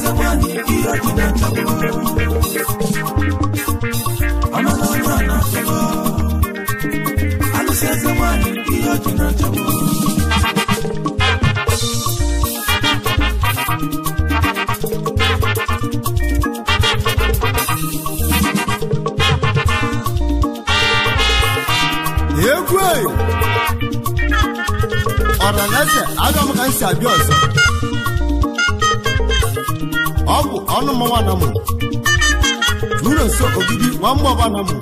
Eze nwanyị ihe ji na nchagbu. Amala onye ọ na-atụrụ. Alụsị eze nwanyị ihe ji na nchagbu. Egwu ọraneze aga m ka m si abịa ọzọ. Ọ bụ ọnụ mmanwụ anamụ juru nso ogidi nwa mmụọ anamụ.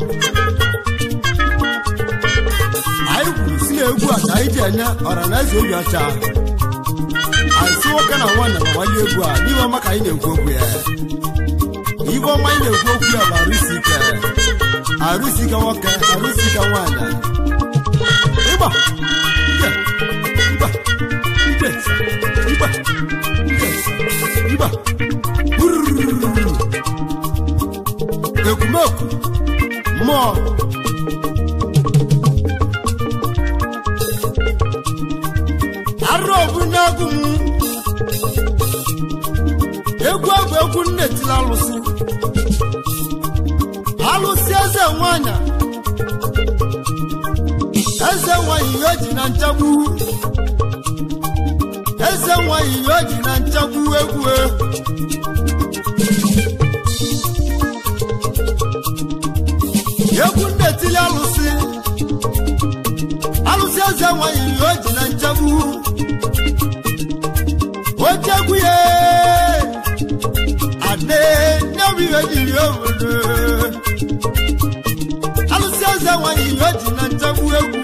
Anyị kwuru si na egwu a ka anyị ji enye ọraneze obi ọcha. Anyị si nwoke na nwaanyị na-agbali egwu a n'ihe ọma ka anyị na-ekwu okwu ya. Ibe ọma anyị na-ekwu okwu ya bụ arụsi ike. Arụsi ike nwoke, arụsi ike nwaanyị. Ịgba, ije, ịgba, ije, ịgba, ije, ịgba. Ekwumekwu, mmụọ. Arụ ọbụ n'egwu m. Egwu abụ egwu nne tiri alụsị. Alụsị eze nwanyị. Eze nwanyị ihe ji na nchagbu. Eze nwanyị ihe ji na nchagbu egwu. Egwu nne tiri alụsị. Alụsị eze nwanyị ihe ji na nchagbu. Ochegbu ye. Ade nyebi ihe jiri obodo. Alụsị eze nwanyị ihe ji na nchagbu egwu.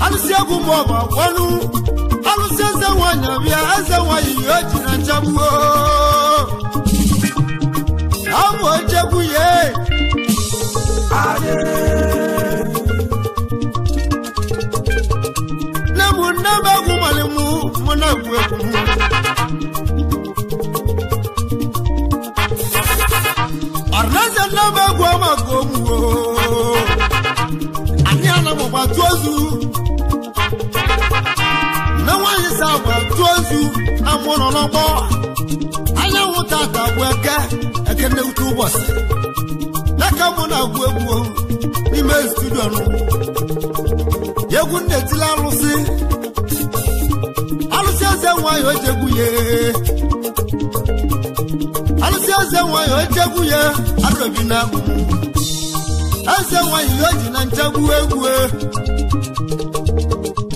Alụsị egwu ma ọ bụ agwanụ. Alụsị eze nwanyị abịa eze nwanyị ihe ji na nchagbu. Abụ ochegbu ye. Nne m nne m egwu mali mụ mụ na-egwu egwu m. Ọrịa nne m egwu ọma ka o gbuo. Anyị anamụkwa tụọ ozu. Nne nwaanyị sa agwa tụọ ozu na mụ nọ n'ọgbọ. Anyanwụ tata bụ eke eke nnewute ụbọchị. N'aka mụ na-agwụ egwu n'ime studio nụ. Egwu nne tiri alụsị. Alụsị eze nwanyị ojegwu ye. Alụsị eze nwanyị ojegwu ye. Arụbi na agwụ. Eze nwanyị oji na nchagbu egwu.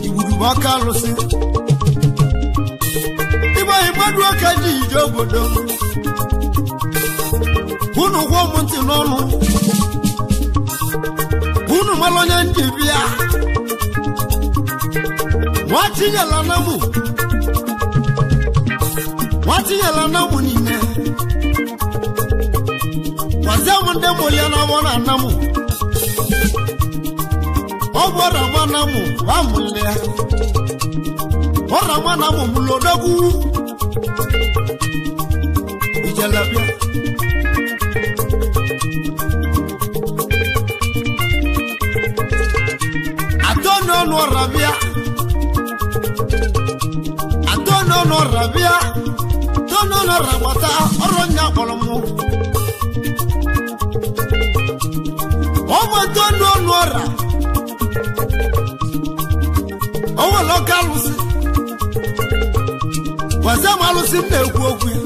Igwurugwu aka alụsị. Ịgbaghị mmadụ aka ji ije obodo. Unu gwọ m ntị n'ọnụ. Unu mara onye ndị bịa. Nwa tinyela na mụ. Nwa tinyela na mụ niile. Gwazie m ndị mụrụ ya na mụ na nna mụ. Ọ bụ ọra nwa na mụ ba mụrụ ya. Ọra nwa na mụ mụrụ odogwu. Ijele bịa. Atọ n'ọnụ ọra bịa. Atọ n'ọnụ ọra bịa. Atọ n'ọnụ ọra gbata ọrụ nya kpọrọ mụ. Ọ bụ atọ n'ọnụ ọra. Ọ nwere ọka alụsị. Gwazie m alụsị m na-ekwu okwu ya.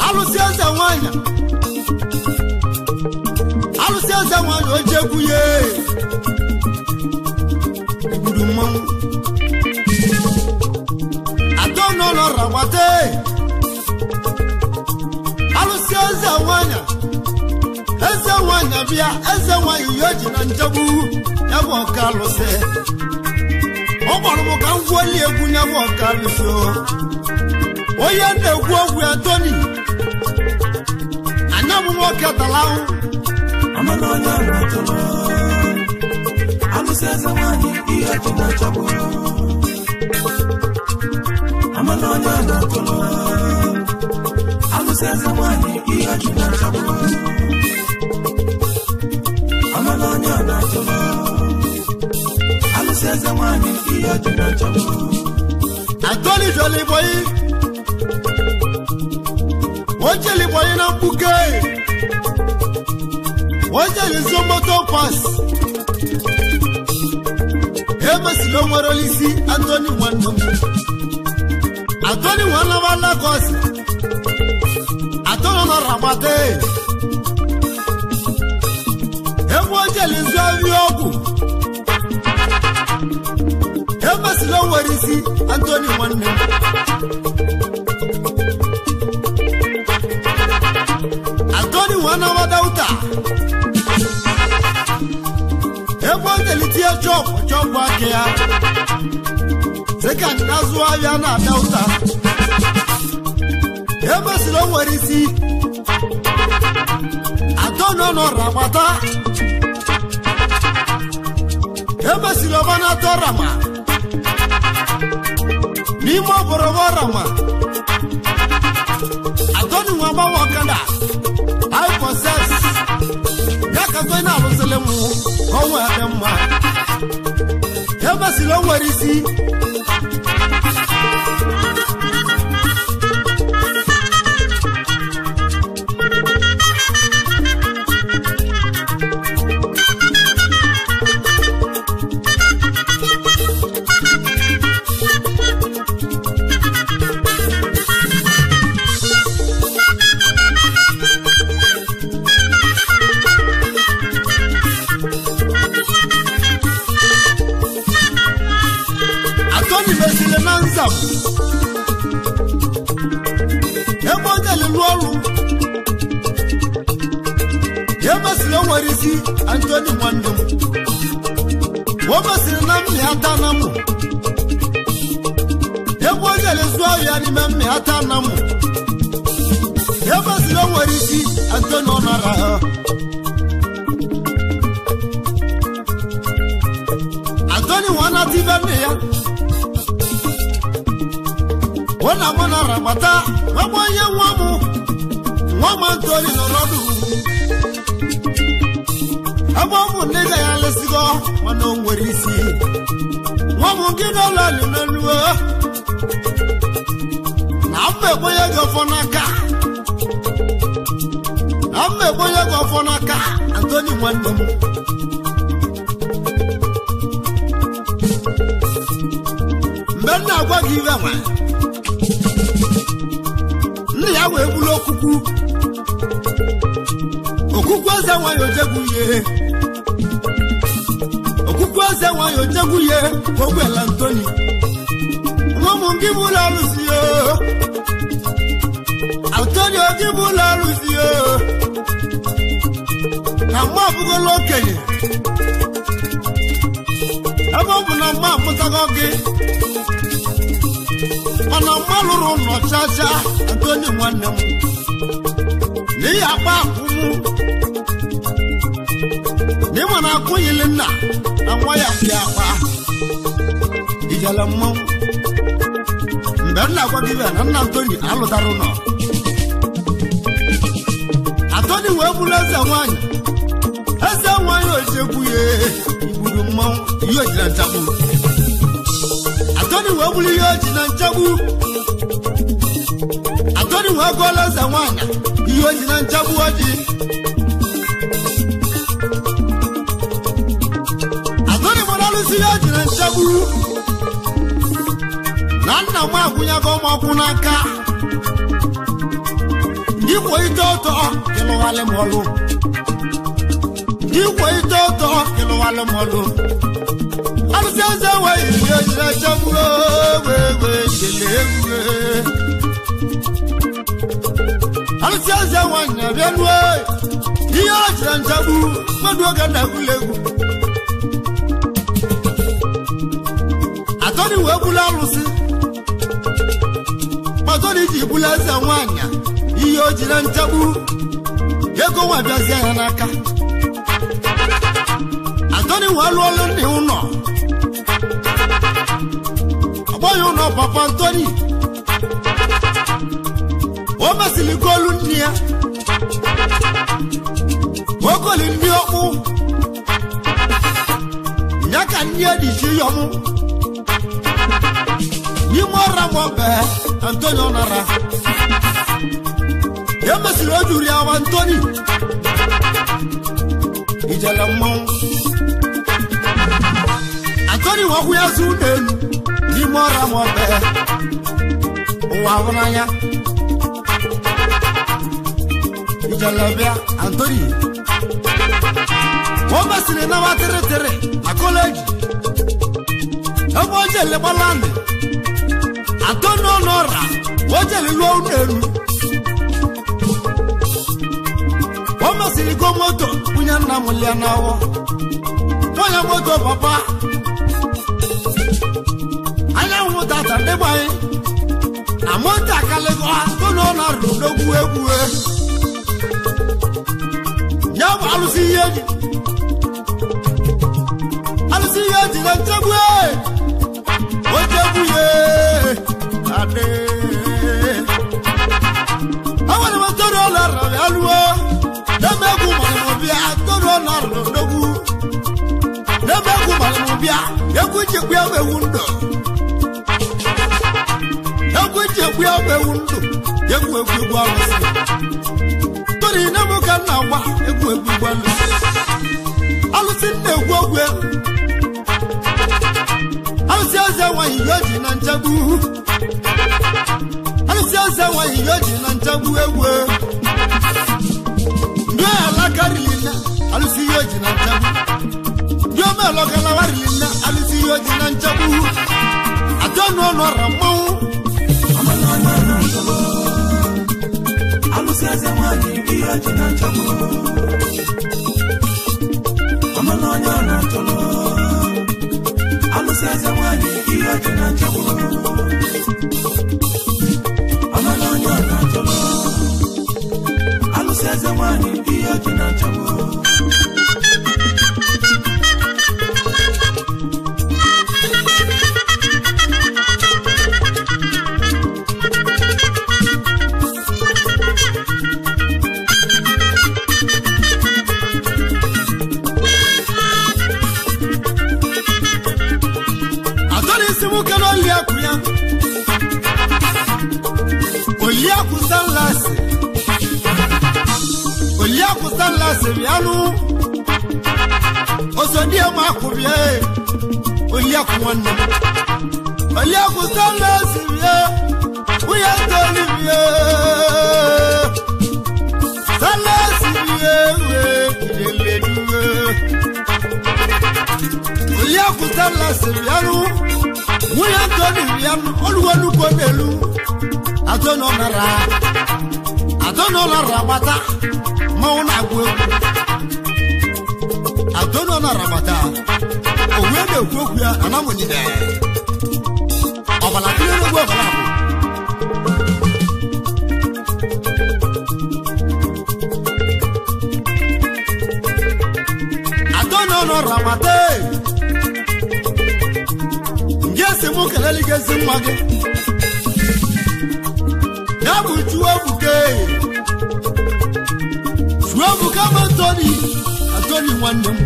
Alụsị eze nwanyị. Alụsị eze nwanyị ojegwu ye. Igbudu mmanwụ. Atọ n'ụlọ ọra gbate. Alụsị eze nwanyị. Eze nwanyị bịa eze nwanyị ihe ji na nchegbu. Ya bụ ọka alụsị. Ọ gwara m ka m gwuoli egwu ya bụ ọka alụsị. Onye na-egwu ogwu ya Tony. Anya m nwoke tara ahụ. Amala onye ọ na-atụrụ. Alụsị eze nwanyị ihe ji na nchagbu. Amala onye ọ na-atụrụ. Alụsị eze nwanyị ihe ji na nchagbu. Amala onye ọ na-atụrụ. Alụsị Eze nwanyị ihe ji na nchagbu. Antoni jọlị bọyị. Wọ́n jẹ́lì bọyị na mkpuke. Wọ́n jẹ́lì zomoto pas. Emesịrị o nwere isi Antoni nwanne m. Antoni nwanne m Lagos. Atọ́nà nọ Ragbate. Ebe o jeli nzu ahịa ọgwụ. Emesịrị o nwere isi Antoni nwanne m. Antoni nwanne m Dauta. Ebe o jeli tie chọpụ chọpụ aka ya. Sịka azụ ahịa na Dauta. Emesịrị o nwere isi Antoni nọ Ragbata. Emesịrị ọba na-atọ Rama. N'ime ọbọrọbọ Rama. Antoni nwa gbanwe ọkada. I possess. Ya ka Antoni na-alụsịlị m ka ọ nwee dị mma. Emesịrị o nwere isi. Ebe o jeli lụọ ọrụ. Emesịrị o nwere isi Antoni nwanne m. O mesịrị na mmịata na mụ. Ebe o jeli zụọ ahịa n'ime mmịata na mụ. Emesịrị o nwere isi Antoni ọ nara ha. Antoni nwa nata ibe nne ya. Wọ́n náà mọ́ náà Ragbata, wọ́n bọ́ yẹ wọ́n mú, wọ́n máa ń torí lọ́rọ́dù. Ẹgbọ́n mú nígbà yẹn lé sí kọ́, wọ́n náà ń wẹ̀rí sí i. Wọ́n mú kí ní ọlọ́ọ̀lù lẹ́nu o. Nà á mọ̀ bóyá gọ fọ́nà ká. Nà á mọ̀ bóyá gọ fọ́nà ká, Antoni nwanne m. Mgbe m na-agwa gị iwe nwa. Nne ya wee bụrụ okuku. Okuku eze nwanyị ojegwu ihe. Okuku eze nwanyị ojegwu ihe ka o gwela Antoni. Nwa m gị bụrụ alụsị o. Antoni gị bụrụ alụsị o. Na mma abụgola okenye. Ebe ọ bụ na mma amụtago gị. Mana mma lụrụ ụlọ chacha Antoni nwanne m. N'ihi akpa akwụmụ. N'ịma na akwụnyili nna na nwa ya bịa akpa. Ijele mmanwụ. Mgbe m na-agwa gị na nna Antoni alụtara ụlọ. Antoni wee bụrụ eze nwaanyị. Eze nwaanyị ojegwu ya igburu mmanwụ ihe ojiri nchagbu. Antoni wee bụrụ ihe oji na nchagbu. Antoni wee gụọla eze nwaanyị ihe oji na nchagbu oji. Antoni gbara alụsị ihe oji na nchagbu. Na nna m agwụnyago m ọkwụ n'aka. Ikwo ite ọtọ ịlụwalị m ọlụ. Ikwo ite ọtọ ịlụwalị m ọlụ. Alụsị eze wee ihe oji na nchagbu wee wee kele egwu. Alụsị eze nwanyị abịa lụọ ihe oji na nchagbu mmadụ oge na-egwula egwu. Antoni wee bụrụ alụsị. Antoni ji bụrụ eze nwanyị ihe o ji na nchagbu. Ego nwa bịazie ya n'aka. Antoni wee lụọlụ nne ụlọ. Ọgbọghị ụlọ papa Antoni. O mesịrị golu nne ya. O goli ndị ọkpụ. Ya Ya ka ndị dị chi yọmụ n'ime ọra m ọbẹ Antonio nara ya mesịrị o juru ya wa Antoni ijele mmanwụ Antoni wakwu ya zu n'elu n'ime ọra m ọbẹ ụwa ahụ n'anya ijele bịa Antoni o mesịrị nawa tịrịtịrị na kọleji ebe o jele gbalandị Antonio nọra o jele lụọ ụlọ o mesịrị go moto nwunye nna m lia n'awọ nwunye moto papa anyanwụ tata ndị gbanyị na moto akalịgo Antonio nọra odogwu egwu ya bụ alụsị ihe eji alụsị ihe eji na nchegbu ochegbu ye adị enwere m Antonio nọra bịa lụọ n'emegwu mara m bịa Antonio nọra odogwu n'emegwu mara m bịa egwu nchekwu ya bụ ewu ndụ egwu nchekwu ya bụ ewu ndụ egwu egwu egwu alụsị Tori nne m ka nna gwa egwu egwu egwu alụsị alụsị nna egwu ogwu alụsị eze nwaanyị ya oji na nchegbu alụsị eze nwaanyị ya oji na nchegbu egwu ndị alaka riri nne alụsị ya oji na nchegbu ndị omelọgalawa riri nne alụsị ya oji na nchegbu Antonio nọrọ mmanwụ Alụsị eze nwanyị ihe ji na nchegbu ọmanụ onye ọ na-achọrọ alụsị eze nwanyị ihe ji na nchegbu ọmanụ onye ọ na-achọrọ alụsị eze nwanyị ihe ji na nchegbu. Oliakụ Stanlasi bịanụ osodiema akwụbịa Oliakụ nwanne m Oliakụ Stanlasi bịa nwunye Antoni bịa Stanlasi bịa wee ileleduwe Oliakụ Stanlasi bịanụ nwunye Antoni bịanụ oluwenukwo n'elu Antonio nara Antonio nara gbata mmanwụ na-agụ egwu Antonio nara gbata owe na-ekwu okwu ya anamụnyide ọbala tụrụ egwu ọbala bụ Antonio nara gbata nje si mụ kelele gị ezi nwa gị ya bụ Chukwuebuka Chukwuebuka m Antoni Antoni nwanne m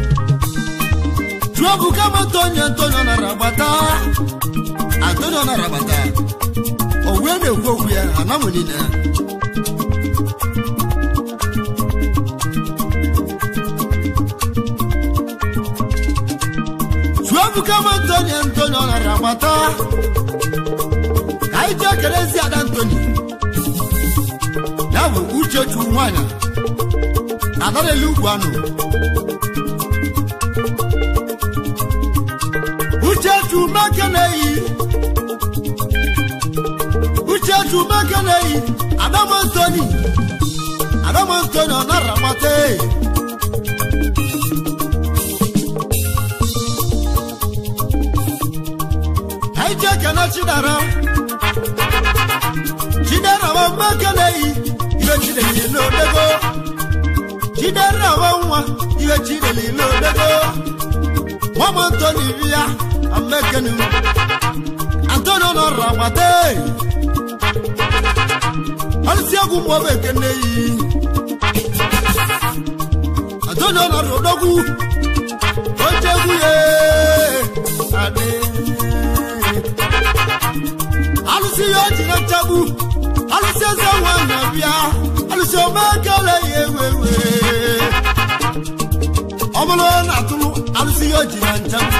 Chukwuebuka m Antoni Antonio nara gbata Antonio nara gbata o wee na-ekwu okwu ya anamụ niile Chukwuebuka m Antoni Antonio nara gbata ka anyị jee kelezi ada Antoni ya bụ Uchechu nwanyị adarelu ugwu anụ Uchechu mekeneyi Uchechu mekeneyi Adam Antoni Adam Antoni ọ nara gbata anyị jee kene Chidera Chidera wa mekeneyi iwe Chidera n'odego Chidera wa nwa iwe Chidera n'odego Mama Antoni bịa amekenu Antonio nọrọ agbata alụsị egwu mụ ọbụ ekene yi Antonio nọrọ odogwu Ochegwu ye adị. Alụsị ya oji na nchagbu. Alụsị eze nwanyị bịa. Alụsị omekele ya ewewe. Ọ bụrụ na atụrụ alụsị ya oji na nchagbu.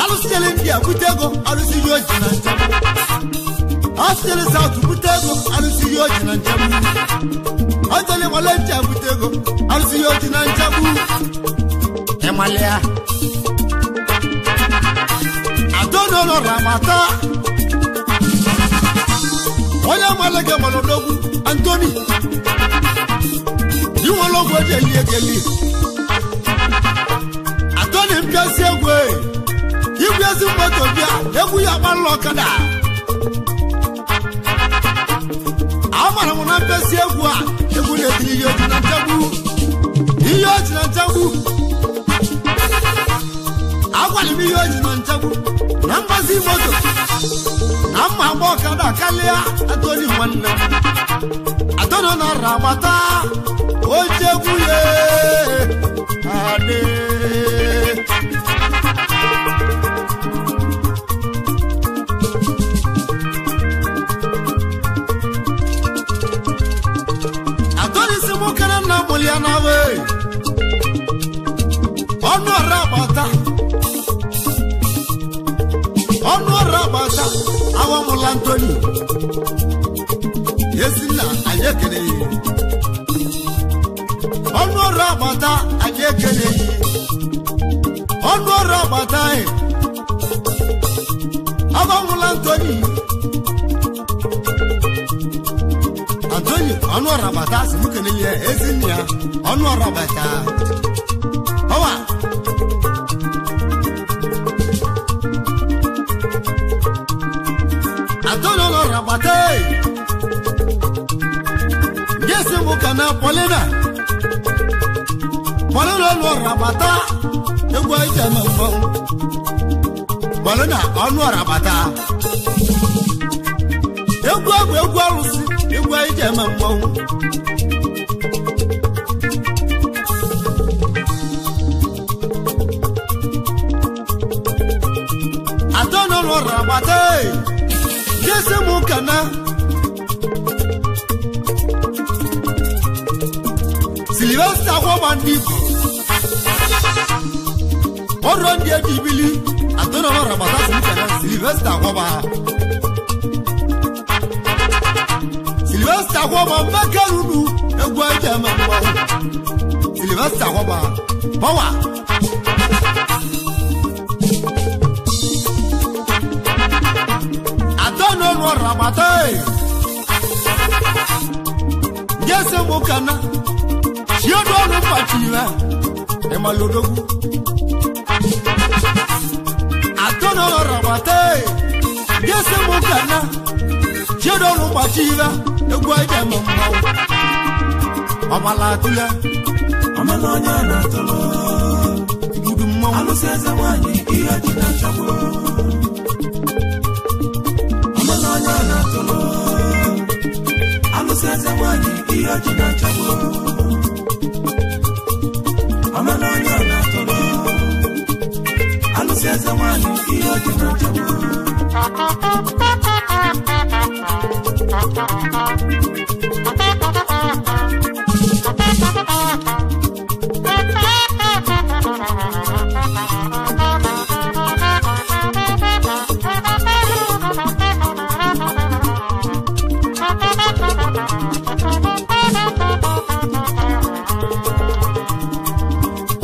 Alụsị jere India bute ego alụsị ya oji na nchagbu. Alụsị jere South bute ego alụsị ya oji na nchagbu. Ọjọlị Malaysia bute ego alụsị ya oji na nchagbu. Ịmalịa. Adonolo Ramata. Onye malege malodogwu Anthony. Iwologwu eji eli egeli. Anthony mpịasị egwu igwe ezi moto bịa egwu ya gbalụ ọkada. Amara m na mpịasị egwu a egwu na-etiri ihe oji na nchagbu. Ihe oji na nchagbu. Agwara m ihe oji na nchagbu na mgbazi moto na mma agba ọkada karịa Anthony nwanne m. Anthony na Ramata ochegwu ye adị. Anthony si mụ kere nna mụrụ ya na wee ọnụ ọra agbata. Ọnụ ọrụ agbata awamụla Anthony. Ezinna anyị ekele ya. Ọnụ ọrụ agbata anyị ekele ya. Ọnụ ọrụ agbata anyị awamụla Anthony. Anthony ọnụ ọrụ agbata si mụ kele ya ezinna ya ọnụ ọrụ agbata. Ọwa. Anthony Ramate. Jesse Mukana Paulina. Paulina no Ramata. Egwu aja na mmanwụ. Paulina ọnụ Ramata. Egwu egwu egwu alụsị egwu aja na mmanwụ. Anthony Ramate. Jesse Mukana Sylvester Wabandiko Ọ̀rọ̀ ndị ejibili Anthony Ramata Mukana Sylvester Waba Sylvester Waba Mmekerunu egwu aja eme mmanwụ Sylvester Waba Power. Anthony Ramata Jesse Mukana Chiodo Pachila Emalodogu Anthony Ramata Jesse Mukana Chiodo Pachila egwu aja eme mmanwụ Ọmala atụle Ọmala onye na-atụlụ igbudu mmanwụ Alụsị eze nwanyị ihe ji na nchagbu. Ọmala onye na-atụlụ alụsị eze nwanyị ihe ji na nchagbu. Ọmala onye na-atụlụ alụsị eze nwanyị ihe ji na nchagbu.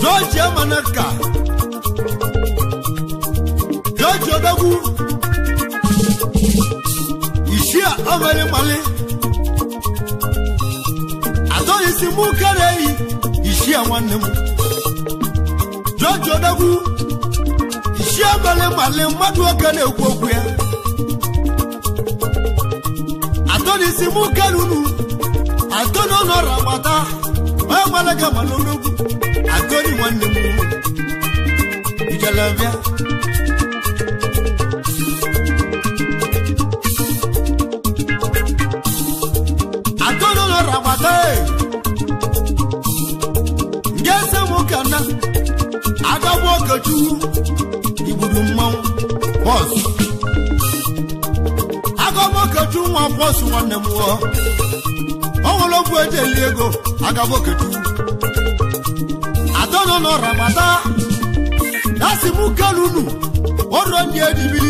George Emaneka George Odogwu Ishia Omere Mali Anthony si mụ kere eyi Ishia nwanne m George Odogwu Ishia Omere Mali mmadụ oke na-ekwu okwu ya Anthony si mụ kere unu Anthony ọnọrọ agbata onye nwere gị mana odogwu Anthony nwanne m Ijelebịa Anthony ọnọrọ agbata. Bọs agamokechu nwa bọs nwanne m ọ nwere okwu eji eli ego agamokechu atọnọ nọra mata yasi mú kẹlùnù ọ̀rọ̀ ní ẹdìbí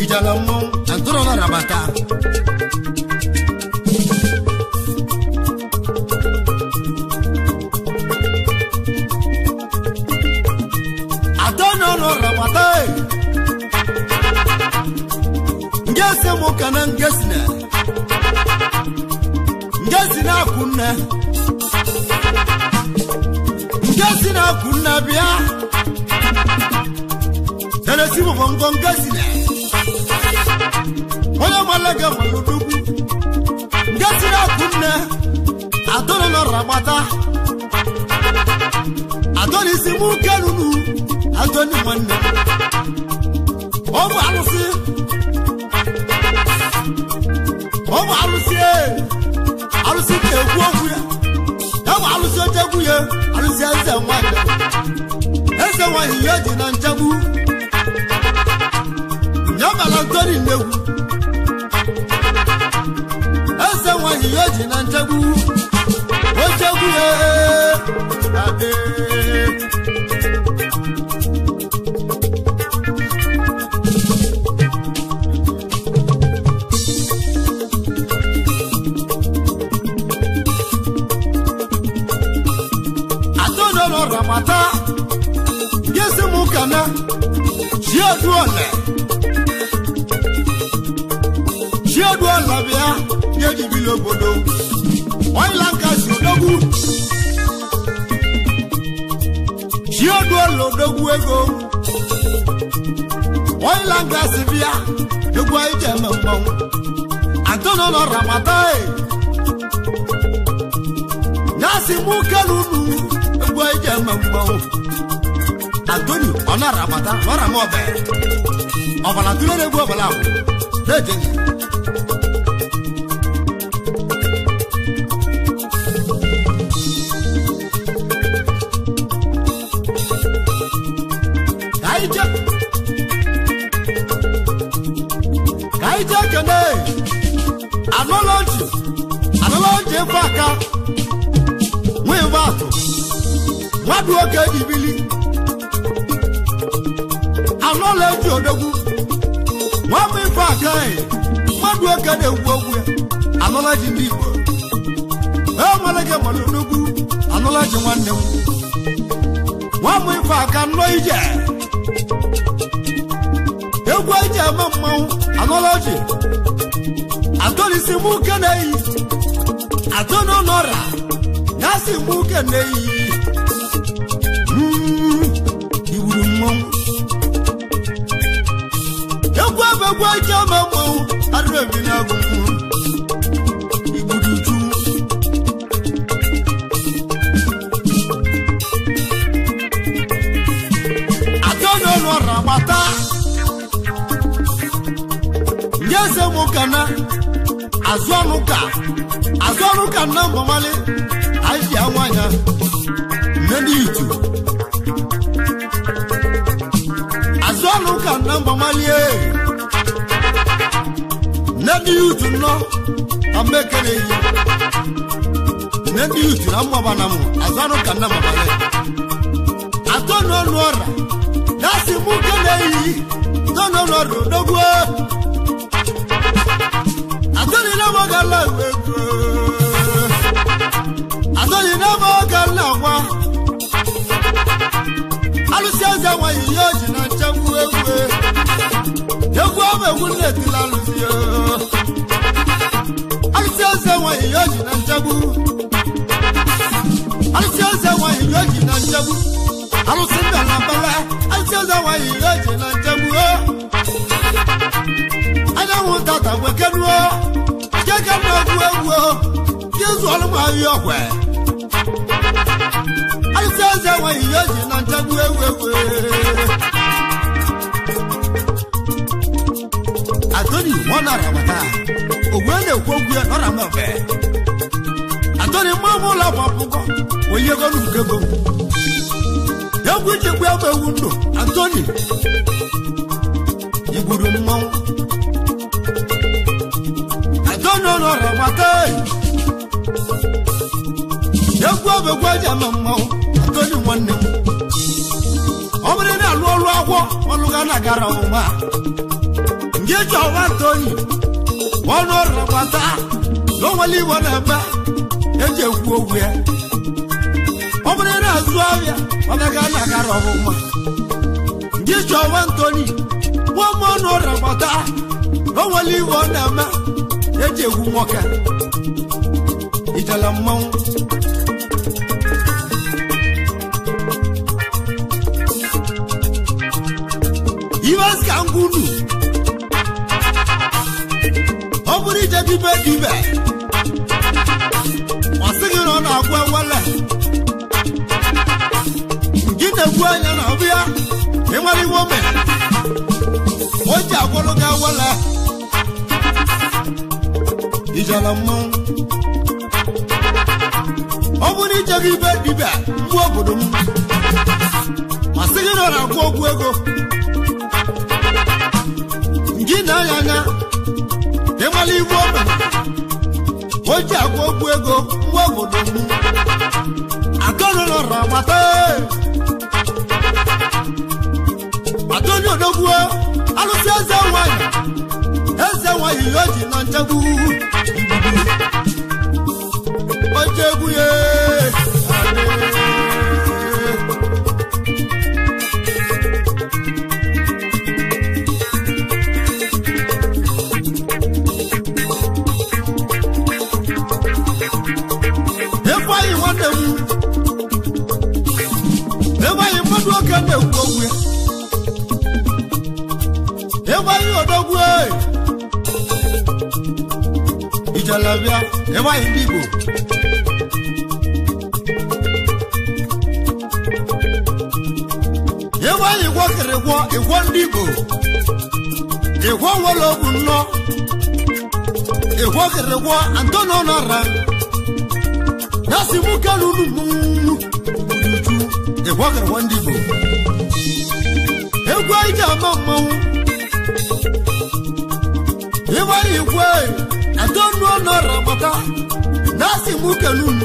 ìjàlá mọ àtọrọ náà rabata. Àtọrọ náà rabata ẹ ngẹsẹ mú kàná ngẹsìnà ngẹsìnà kùnà. Ngesi na kunna bịa Tennessee bụ ngọ ngesi na onye malaga maludugwu ngesi na kunna atọrọ n'ọrụ agbata atọrọ isi mụ kelunu atọrọ nwanne ọ bụ alụsị alụsị na-ekwu okwu ya ya bụ alụsị ojegwu ya alụsị eze nwanyị eze nwanyị ya ji na nchegbu ya mara ntori nnegwu eze nwanyị ya ji na nchegbu ochegbu ya adị. Ramata yesi mu kana chiedu ole chiedu ole bịa yeji bi l'obodo oila nka si odogwu chiedu ole odogwu ego oila nka si bịa egwu anyị ji eme mmanwụ atọnọ nọ Ramata e yasi mu kelunu egwu anyị ji eme mmanwụ Antoni ọ na-arabata ọra m ọbẹ ọbala tụlere egwu ọbala ahụ na-eje ka anyị jee kene anọlọji anọlọji efe aka nwee ife atụ mmadụ oge ibili anọla eji odogwu nwabụ ife aka anyị mmadụ oge na-egwu okwu ya anọla ji ndị Igbo e nwere gị mmadụ odogwu anọla ji nwanne m nwabụ ife aka nnọọ ije egwu eji eme mmanwụ anọla ji atọlisi mụ ke na-eyi atọ n'ụlọ ya si mụ ke na-eyi iwuru mmanwụ egwu ebe egwu eji eme mmanwụ arụrụ ebi na-agụ igburu uju atọ n'ụlọ ọrụ agbata ndị eze mụ kana azụ ọnụ ka nna mbọmalị anyị ji anwanya nne ndị itu azụ ọnụ ka nna mbọmalị nne ndị itu nọ ka mmekere yi nne ndị itu na mmọbana m azụ ọnụ ka nna mbọmalị atọ n'ọnụ ọra ya si mụ kene yi tọ n'ọnụ ọra odogwu atọ́ni náà mọ̀ gàlá ìwégbó atọ́ni náà mọ̀ gàlá wá alùsí ẹsẹ̀ wọ̀nyí yóò jìnnà jẹ́wú ewé egwu ọmọ ewu nlẹ̀tì lálùsí o alùsí ẹsẹ̀ wọ̀nyí yóò jìnnà jẹ́wú alùsí ẹsẹ̀ wọ̀nyí yóò jìnnà jẹ́wú alùsí bẹ̀lẹ̀bẹ̀lẹ̀ alùsí ẹsẹ̀ wọ̀nyí yóò jìnnà jẹ́wú o anyanwụ tata gwekenuo jeke na-egwu egwu jesu ọlụmahịa ọkwe alụsị eze enweghị ihe eji na nchegbu egwu egwu Antoni ọ na-arabata ogwe na-ekwu okwu ya nọra mebe Antoni mma m ụlọ akwụkwọ onye ego n'ukego Egwu ijikwa ebe ewu ndụ Anthony igburu mmanwụ Anthony ọnọrọ gbata egwu ọbegwu eji ama mmanwụ Anthony nwanne m ọ bụrụ na alụ ọrụ agwọ ọlụga na gara ọmụma nke chọwa Anthony ọnụ ọrụ gbata na onwere igbo na-eme eji ekwu okwu ya ọ bụrụ na azụ ahịa ọ gaghị anagara ọmụma nke chọwa Anthony nwa ọnụ ọrụ gbata na onwere igbo na-eme eji egwu nwoke ijele mmanwụ iwe ka ngwunu ọ bụrụ ije dibe dibe ọ sịghị na ọ na-agwụ ewele gị na-egwu anya na ọbịa ịnwere iwe ome o ji agwụrụ gị ewele ijele mmanwụ ọ bụrụ ije gị ibe dibe mgbu obodo m ọ sịghị na ọ na-agwụ ọgwụ ego gị na-anya anya ịmala igwe ọma o ji agwa okwu ego nwa obodo m atọnụlọrọ agbata atọnye odogwu alụsị eze nwanyị eze nwanyị ya o ji na nchegbu oche egwu ya. Ịgbaghị odogwu ijelebịa ịgbaghị ndị Igbo ịgbaghị gwọkịrịgwọ ịgwọ ndị Igbo ịgwọ nwere ogwu nnọ ịgwọkịrịgwọ Antonio nọra ya si mụ kelunu mụ uju ịgwọkịrịgwọ ndị Igbo egwu anyị ji ama mmanwụ ịgbara igwe Antonio nọrọ gbata na-asị mụ kelunu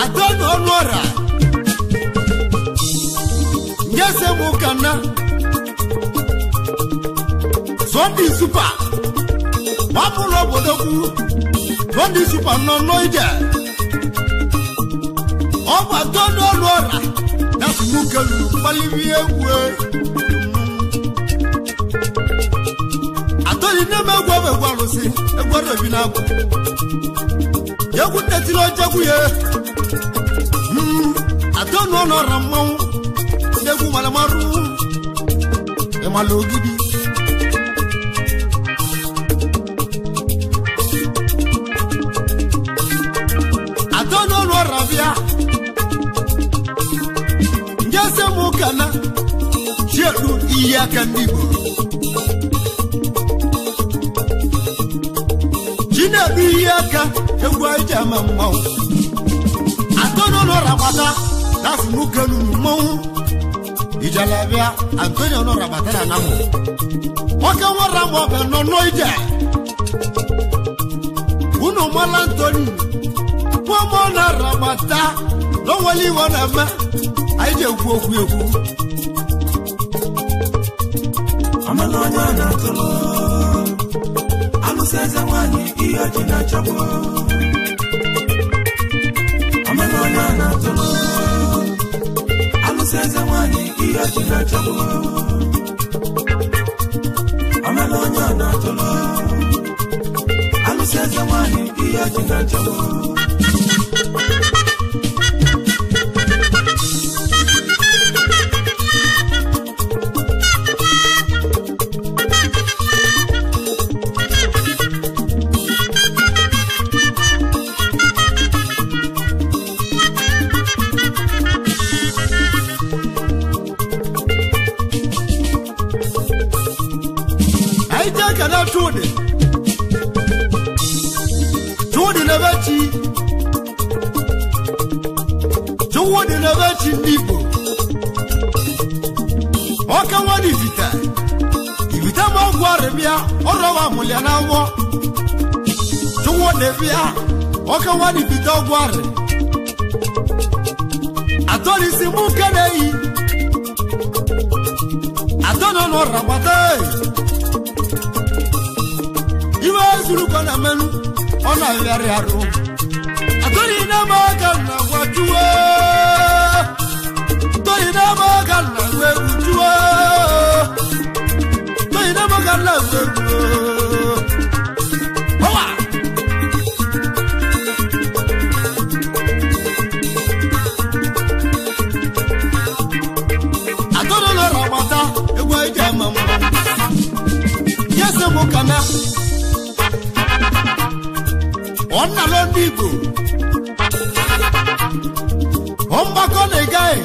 Antonio nọrọ nyese mụ kana Sunday Super gbapụrụ obodo kwu Sunday Super nọ n'ije ọ bụ Antonio nọrọ na-asị mụ kelunu mkpaliri egwu Anthony nne m egwu ọbụ egwu alụsị egwu ọrụ obi na-agwụ egwu nnetiri ojegwu ya Anthony ọnọrọ mmanwụ ndị egwu mara marụ ịmala ogidi Anthony ọnọrọ bịa nje se mụ kana chiedu iyi aka ndị Igbo Chinedu ihe aka egwu anyị ji ama mmanwụ Antonio nọrọ agbata na-asị nwoke nuru mmanwụ ijelebịa Antonio nọrọ agbata na anamụ nwoke nwere ama ọbịa nọ n'ije unu mala Anthony nwa nọrọ agbata na onwere iwe na-eme anyị ji ekwu okwu ekwu Amala onye a na-atụrụ alụsị eze nwanyị ihe ji na-achagbu Amala onye a na-atụrụ alụsị eze nwanyị ihe ji na-achagbu Amala onye a na-atụrụ alụsị eze nwanyị ihe ji na-achagbu. Chudi n'ebe chi chi ndị Igbo ọka nwa n'ivite ivite ma ọgwụ arịbịa ọrọwa amụlịa na awọ chụwọ na-ebịa ọka nwa n'ivite ọgwụ arị atọrịsị mụ nke na-eyi atọ nọ n'ọra gbata iwe ezurukwa na mmenụ ọ na-arịarị arụ atọrị na-eme aka na gwa juo tori na maga na egwu juo tori na maga na egwu ọwa atọrọ lọrọ agbata egwu eji ama mma yese mụ kana ọ nnalọ ndị Igbo ọ mgbakọ na-egaghị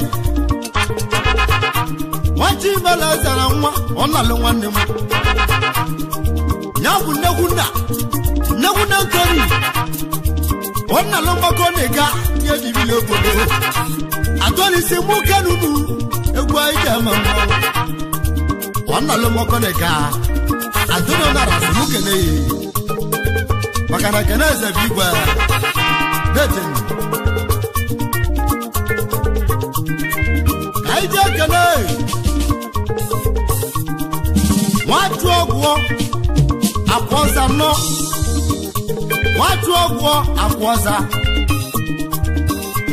nwachi imela zara nwa ọ na-alụ nwanne m ya bụ nnegwu nna nnegwu nna ntori ọ na-alụ mgbakọ na-ega ihe jibili obodo atọlisi mụ kenunu egwu anyị ji ama mmanwụ ọ na-alụ mgbakọ na-ega atọlị nara asị mụ kene ya maka na kene eze bụ igwe detenu ka anyị ji ekene nwatu ọgwụ akwọza nọ nwatu ọgwụ akwọza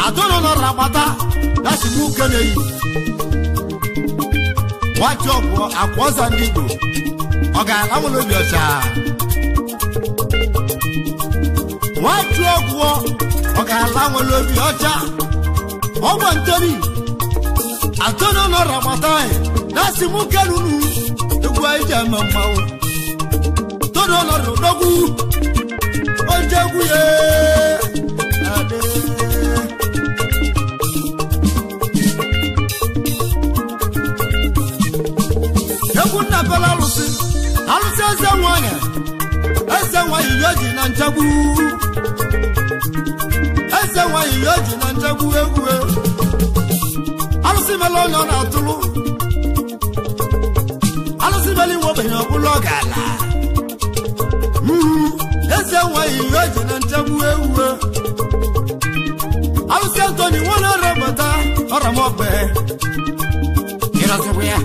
atọnọ nọrọ agbata lásìkò kele yìí nwatu ọgwụ akwọza ndị Igbo ọ ga-ala nwere obi ọcha nwatu ọgwụ ọ ga-ala nwere obi ọcha ọgwụ ntori atọnọ nọrọ agbata lásìkò kele unu egwu anyị ji ama mmanwụ todo lọrọ dọgwu ojegwu ye adị egwu nna bela alụsị alụsị eze nwanyị eze nwanyị ya ji na nchegbu eze nwanyị ya ji na nchegbu egwu alụsị mele onye ọ na-atụrụ alụsị mele iwe ogbenye ọbụla ọ ga-ala eze nwanyị ya ji na nchegbu ewu alụsị Antoni nwa na ọrịa ọra m ọgbe ịrọzikwa ya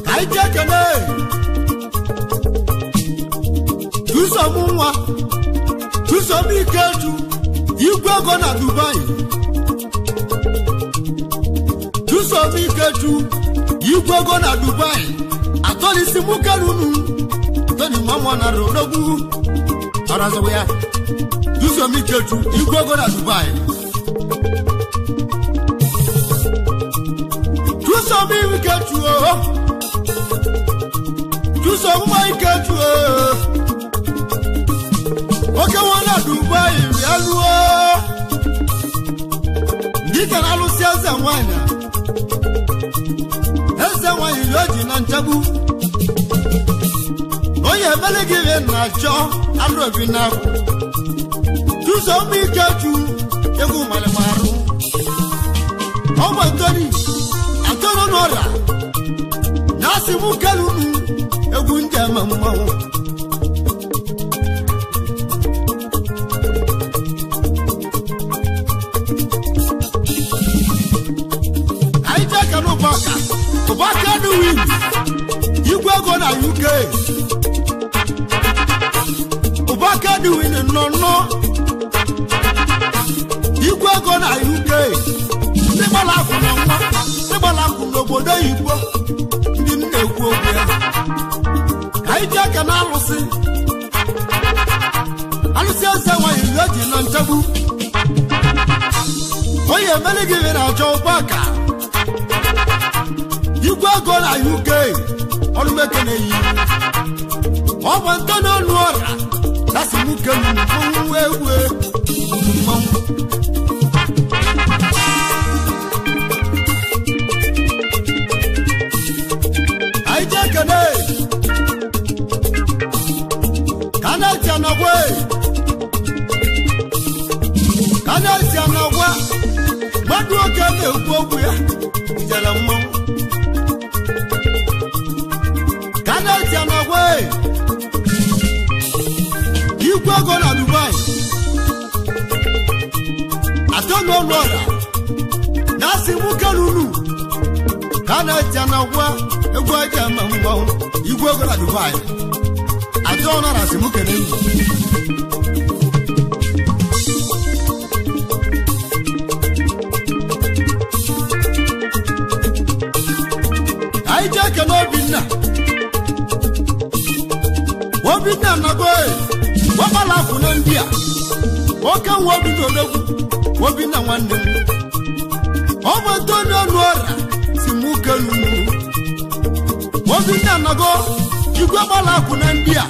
ka anyị jee kene tụsọmụ nwa tụsọmụ Ikeju igwe ego na Dubai tụsọmụ Ikeju igwe ego na Dubai atọlisi mụ kerunu toni mọmọ na rodogwu ọrọzọwụ ya tụsọmụ Ikeju igwe ego na Dubai tụsọmụ Ikeju o tụsọmụ Ikeju o oke wọn na Dubai bịa lụọ dike na alụsị eze nwanyị eze nwanyị ya o ji na nchegbu onye emele gị ihe na-achọ alụ obi na akwụ tụzọ ụmụ Ikeju egwu malịmarụ ọgba ntoni atọrọ n'ọrịa na asị mụ kelunu egwu ndị ama mmanwụ ụbaka duwin igwe ego na UK ụbaka duwin nọ nọ igwe ego na UK ndị gbara akwụ na nwa ndị gbara akwụ n'obodo Igbo ndị m na-ekwu okwu ya ka anyị ji aka na alụsị alụsị eze nwanyị ya ji na nchegbu onye emere gị ihe na-achọ ụbaka igwe ego na UK ọlụmeke na-eyi ọ bụ ntọ n'ọnụ ọrịa dasị nwoke mmanwụ ewu mmanwụ lulu ka na-eche na gwa egwu aja ma mmanwụ igwe ego na Dubai atọ ọnara si mụ kene nnu. Anyị jee kene Obinna. Obinna nago gbakpala akwụ na ndị a oke nwa Obinna odogwu Obinna nwanne m ọ bụ Antonio Ọnụọra si mụ kelu Obinna nago igwe gbala akwụ na ndị a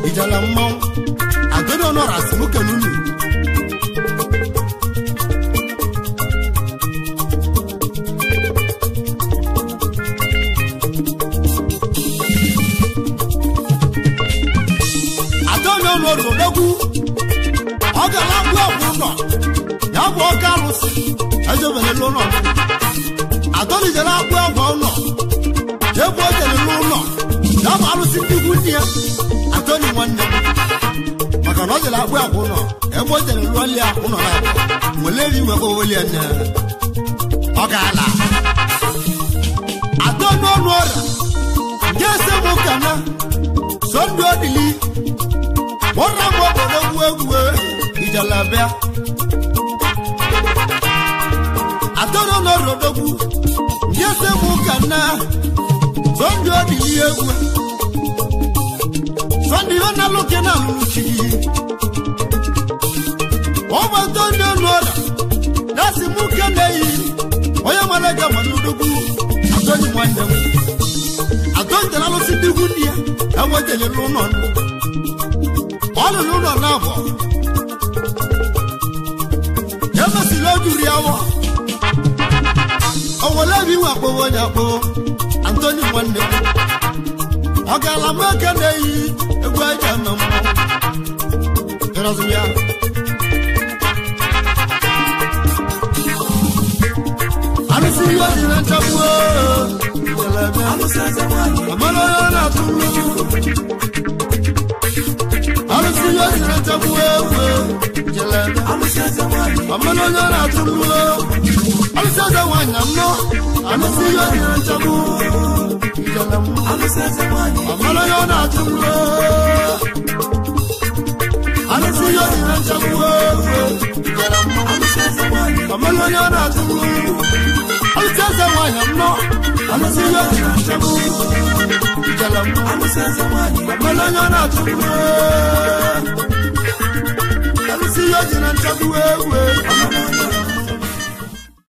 ijala mmanwụ Antonio Ọnụọra si mụ kelu unu. Odogwu ọ gara agwụ ọgwụ ụlọ ya bụ ọka alụsị ejebere n'ụlọ atọlijere agwụ ọgwụ ụlọ ebe o jere n'ụlọ ya bụ alụsị ndị ikwu nne ya Atọni nwanne m maka na ọ jere agwụ ọgwụ ụlọ ebe o jere lụọ ya ụlọ na nwere eri nwekwa oweli ya nne ọ gaala Atọni Ọnụọra nke ese m ụka na so ndụ odili wọ́n mú ọ̀pọ̀lọpọ̀ egwu ìjàlábíà. Àtọ́nà lọ́rọ̀ dọ́gbu, yẹ́sẹ̀ mú kàná, sọ́ndì ọ̀dìlí egwu. Sọ́ndì ọ̀nà lókè náà lù sí i. Wọ́n bá tọ́ndì ọ̀nà ọ̀rà, láti mú kẹ́ndé yìí, ọ̀yọ́ mọ̀lẹ́gà mọ̀lú dọ́gbu, àtọ́nì wọn dẹ̀mú. Àtọ́nì tẹ̀lé lọ sí dígún ní ẹ̀wọ̀n tẹ̀lé lọ́nà. Ọlụlụ ụlọ na-abọ emesịrị ojuri awọ owelebi nwe akpọwo onye akpọwo Anthony nwanne m ọ gaala m eke na-eyi egwu aja na mmụọ ya. Alụsị ihe dị na nchagbu amara onye na-atụ alụsị ihe dị na nchagbu egwu amara onye na-atụ alụsị eze nwaanyị na mmụọ alụsị ihe dị na nchagbu amara onye na-atụ alụsị ihe dị na nchagbu egwu amara onye na-atụ alụsị eze nwaanyị na mmụọ alụsị ihe dị na nchagbu amara onye na-atụ alụsị ihe dị na nchagbu egwu.